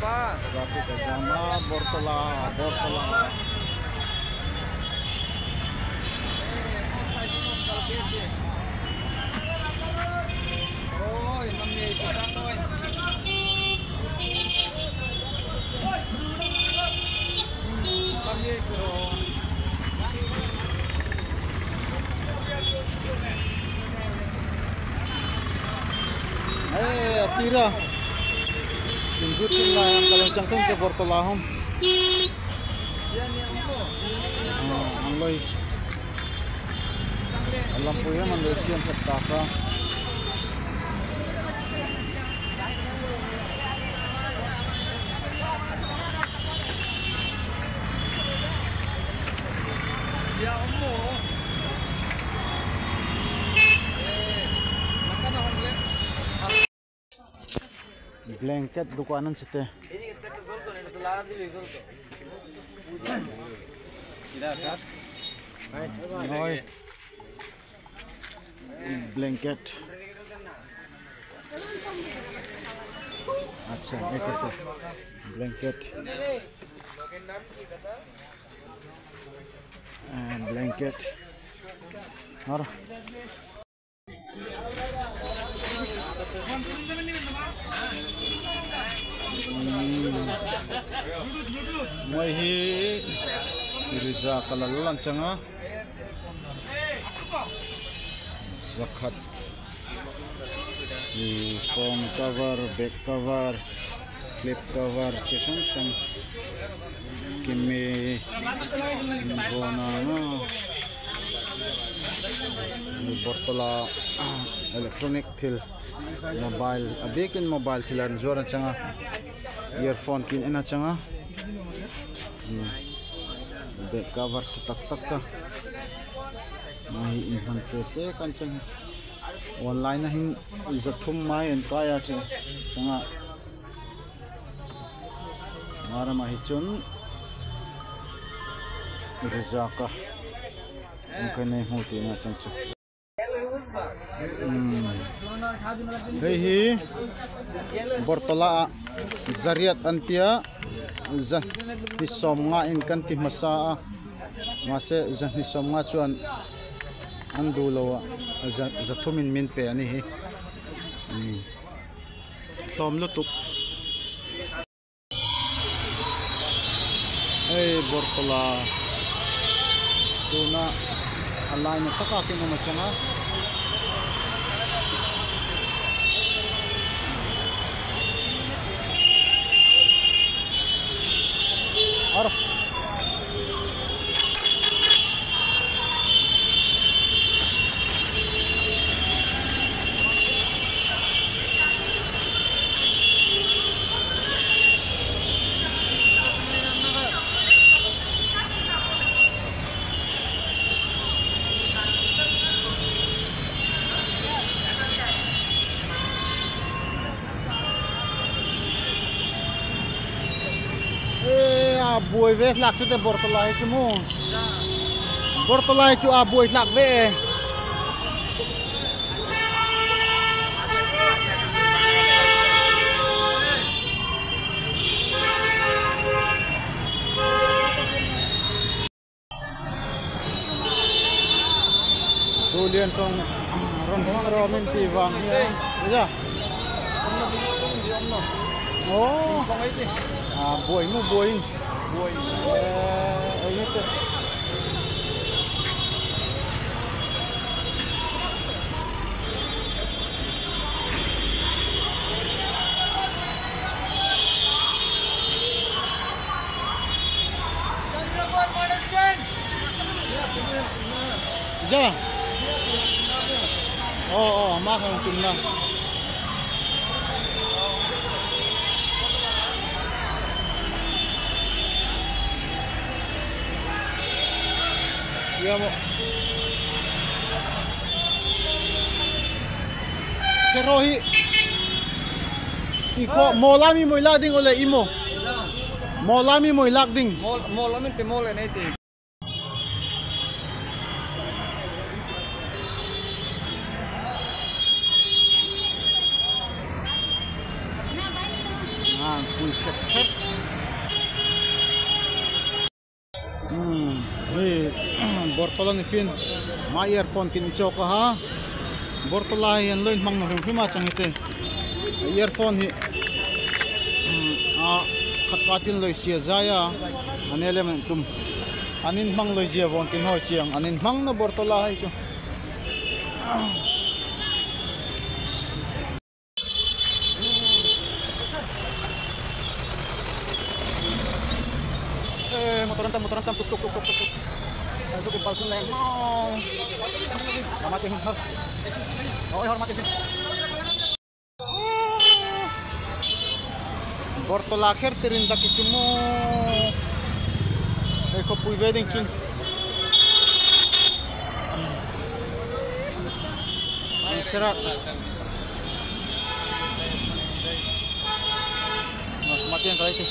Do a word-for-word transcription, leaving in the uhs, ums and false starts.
Traffic jam a, Bortola, Bortola. Ei, a tira. Kin zu tin lai ang ka leng chang teng ke Bortola hom. Ah, ang loi. A lampui hom ang loi siam phet ta ka. Blanket dukan an site. Noi. Blanket. Accha, ek ase. Blanket. Ah, blanket. Ar Hmm. Moi hi rija ka lal lal an chang a. Jakhat. Phone cover, bag cover, flip cover, chi sang sang. Kimi bona na. Bortola, ah, electronic thil. Mobile, a bik in mobile thil an zuar an chang a. Earphone kin en a chang a. Hmm. Bag cover chi tak tak ka. Mai in han pe pe kan chang. Online a hin za thum mai en kai a chang a. Mara ma hi chun rija ka. Ang ka nei hmu ti na chang chu. Hmm. Hei hi Bortola a za riat an tia, za hni sawmnga in kan ti masa a. Mase za hni sawmnga chuan an du lo a, za, za thum in min pe a ni hi. Hmm. Thlawm lutuk. Hei, Bortola. Tuna a laina taka kin um a chang a. Ar. E, a buai ve hlak chu te Bortola hi chu maw. Bortola hi chu a buai hlak ve. Tulian tong ron hmang ro min ti vang hi a. Ia. Aw. A, buai mu buai. Buai. Eh, oi ni te. Za. Aw, aw, ma khang tum na. Ia maw. Kero hi. Iko, mol a mi moi lak ding ole imo. Mol a mi moi lak ding. Mol, mol a mi te mol e nei te. Ah. Pui khet khet. Hmm, hi, Bortola ni fin, ma earphone kin i chawk a ha. Bortola hi an loi hmang na hrim hrim a chang hi te. Earphone hi, hmm, a, khat khat in loi sia zai a, an elem an tum. An in hmang loi zia vang kin hoi chiang, an in hmang na Bortola hi chu. Eh, motor an tam, motor an tam, tuk, tuk, tuk, tuk, tuk, tuk. Zuk i pal chun leng. Lama te hin, hor. Oi, hor, mate hin. Bortola kher tirin dak i chimo. Eh, khopui ve ding chun. Serat. Mati ang kalai ti.